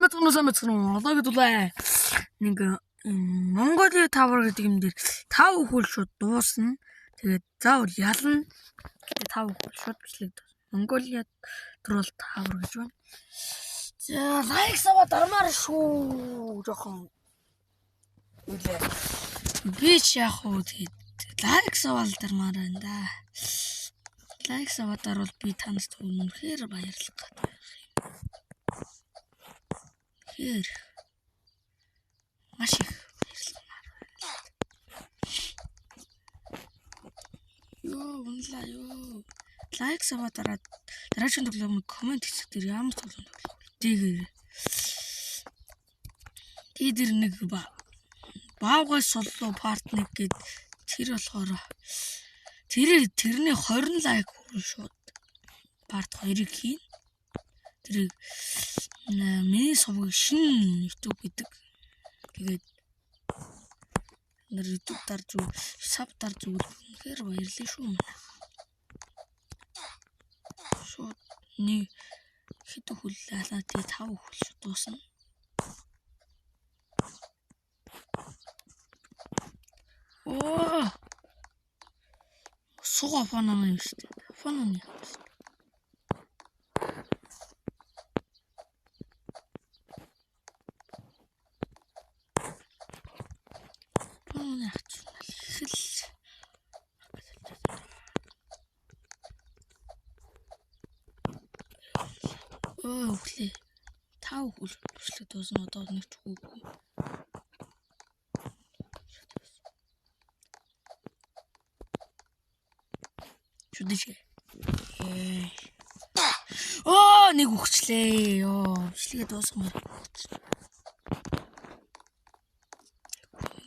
Бацхан сайн бацхан уу? Одоо гэдүүлээ. Нэг Mongolia Tower гэдэг юм дээр 5 хөл шууд дуусна. Тэгээд заавал ялна. Тэгээд 5 хөл шууд бичлэг дуусна. Mongolia Troll Tower гэж байна. За лайк сава дармаар шүү. Жохон үлээ. Би ч яг уу тэгээд лайк савал дармаар байна да. Лайк сава дарвал би танарт үнэхээр баярлах гэдэг юм. Үнэхээр маш их баярлалаа. Йоо, унлаа ёо. Лайк сава дараад дараагийн тоглоомыг коммент хэсэг дээр ямар тоглоом тоглох вэ? Тэгээр. Тэр нэг баавгай суллуу part 1 гээд тэр болохоор тэрний 20 лайк хүрэн шууд part 2-ыг хийн. Тэрийг миний суваг шинэ YouTube гэдэг. Тэгээд нар YouTube дарж sub дарж өгвөл үнэхээр баярлалаа шүү манай. Шууд нэг хэд хөл лалаа тий 5 хөл шууд дуусна. Оо. Суга фонон юм шүү дээ. Фонон юм шүү дээ. Фонон яач хэл. Оо өглөө. 5 хөл бичлэг дуусна одоо нэг ч үгүй. Шүдэж. Оо нэг үхчлээ. Йоо, бичлэгээ дуусгамаар үхчих.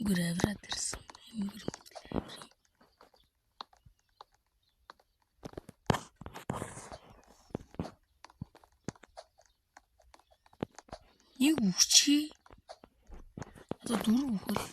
Өнгөр авираад ирсэн. Өнгөр авираа. Нэг үхчихье. Одоо 4 үхэл.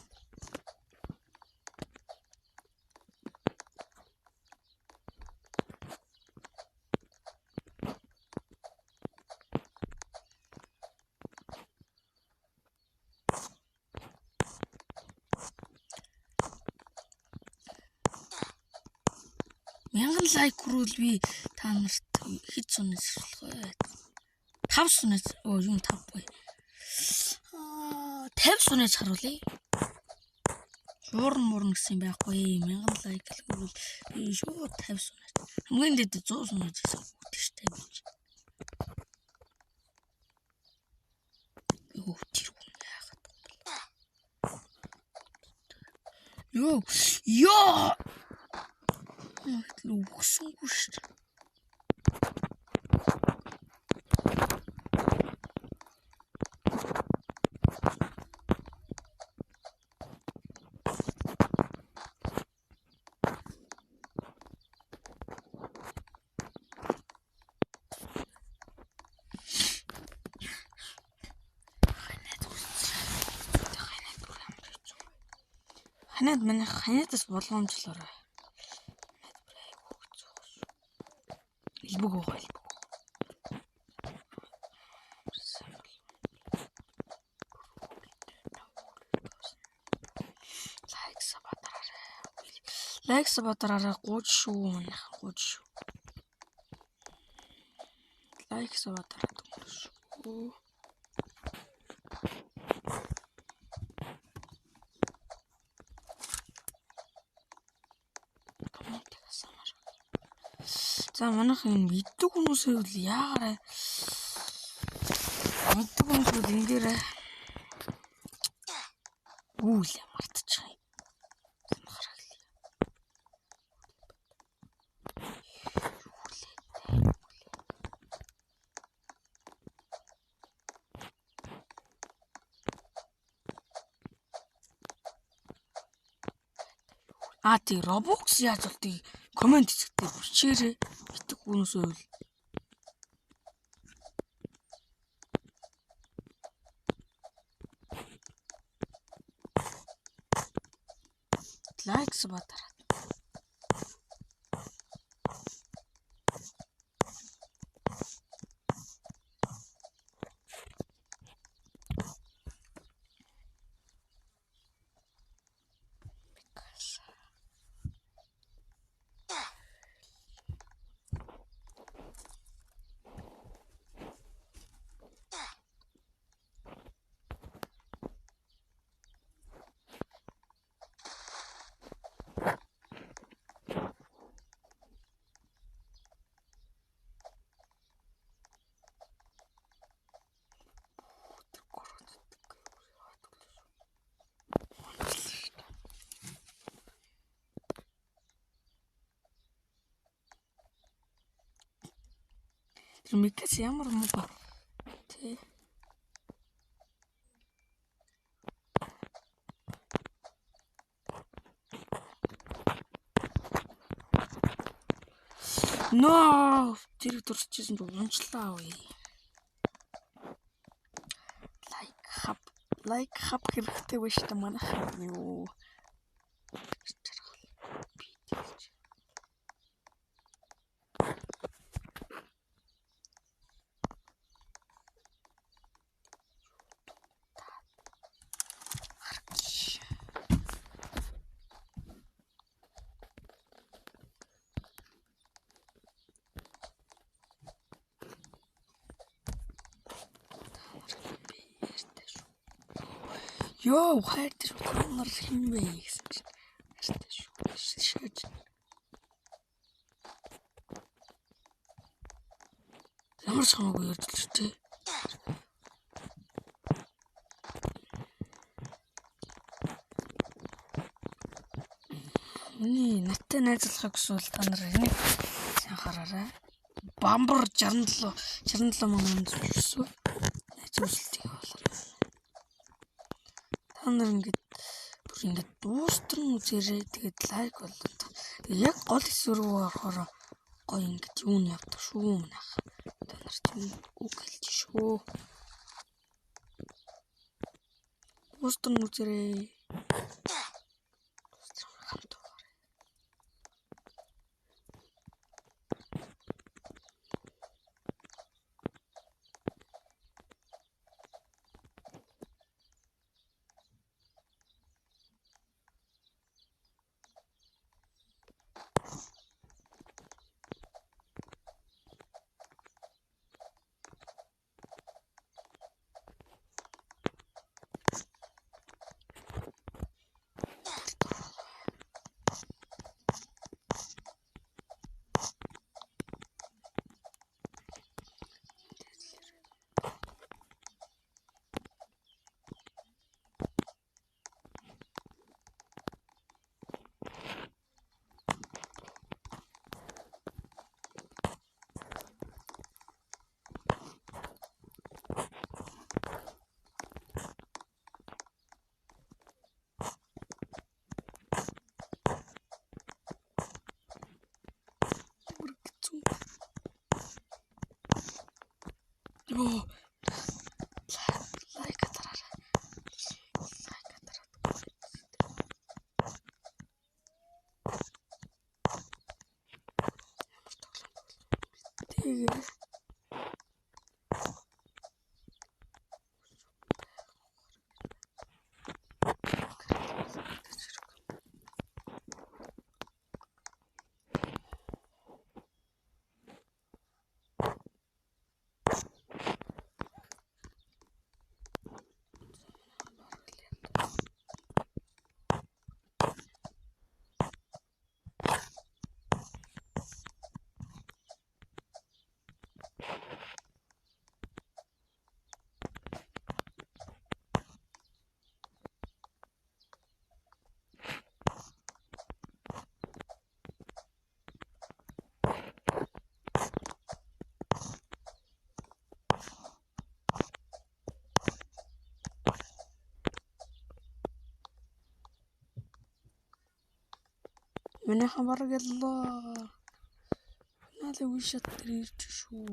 Мянган лайк хүрвэл би та нарт хэд сунаас болох вэ? 5 сунаас оо юм 5 бай. 50 сунаас харуулъя. Хуурн мурн гэсэн юм байхгүй. 1000 лайк хүрвэл би шууд 50 сунаас. Хамгийн дээд 100 сунаас гэсэн үг шүү дээ. Юу тэр хүн яагаад юм бэ? Йоо, ёо. Үхсэнгүй шүү дээ. Ханаад манай хануудаас болгоомжлоорой. Элбэг байгаа элбэг. Лайк саба дараарай. Лайк саба дараарай гууж шүү манайх гууж шүү. Лайк саба дараад өнгөрөө шүү. За манайх энэ мэддэг хүмүүсээ бол яагараа мэддэг хүмүүс бол ингээрээ үйл мартчих юм. Санахаар хэлье. А тий Roblox яаж болдгийг коммент хэсэгтээ бичээрэй. Битэг хүмүүс байвал лайк саба дараад. Тэр Микас ямар муу тий. No, зэрэг дурсчихсан ч унчлаа үе. Лайк хап, лайк хап хэрэгтэй байж та манайх юу. Чаргал. Би тэгж. Йоо, хайртай шүү. Та нар хэн бэ гэсэн чинь хайртай шүү. Шээж. Ямар ч хамаагүй ярьж л тий. Миний надтай найзлахыг хүсвэл та нар энийг сайн хараарай. Бамбар 67 67 мянган зүрхсэн. Найз хүсэлтийг болоо. Та нар ингээд бүр ингээд дуустал үзээрэй. Тэгээд лайк болон яг гол хэсэг рүү орохоор гоё ингээд юу нь явдаг шүү манайх. Та нарт юм үг хэлж шүү. Дуустал үзээрэй. Хамт байгаарай. Йоо. Лайк дараарай. Лайк дараад. Тэгээ. Манайхан бараг яллаа. Наалын үе шат дээр ирж шүү.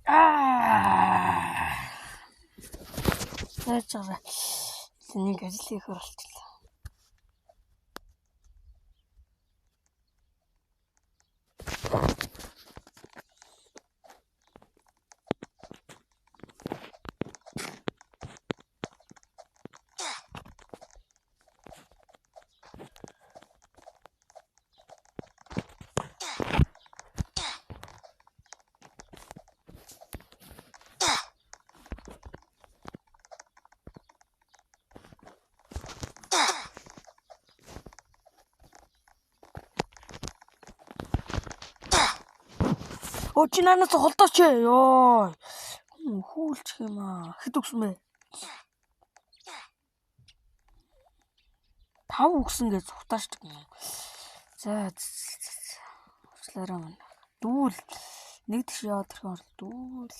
Аа. Яаж байгаа. Энийг ажил хийхээр болчихлоо. Оо чи наанаас холдооч ёо. Хүүлчих юм аа. Хэд өгсөн бэ? 5 өгсөн гэж зүхтаашдаг юм. За уучлаарай маань. Дүүл нэг тийш яваад ирэх юм бол дүүл.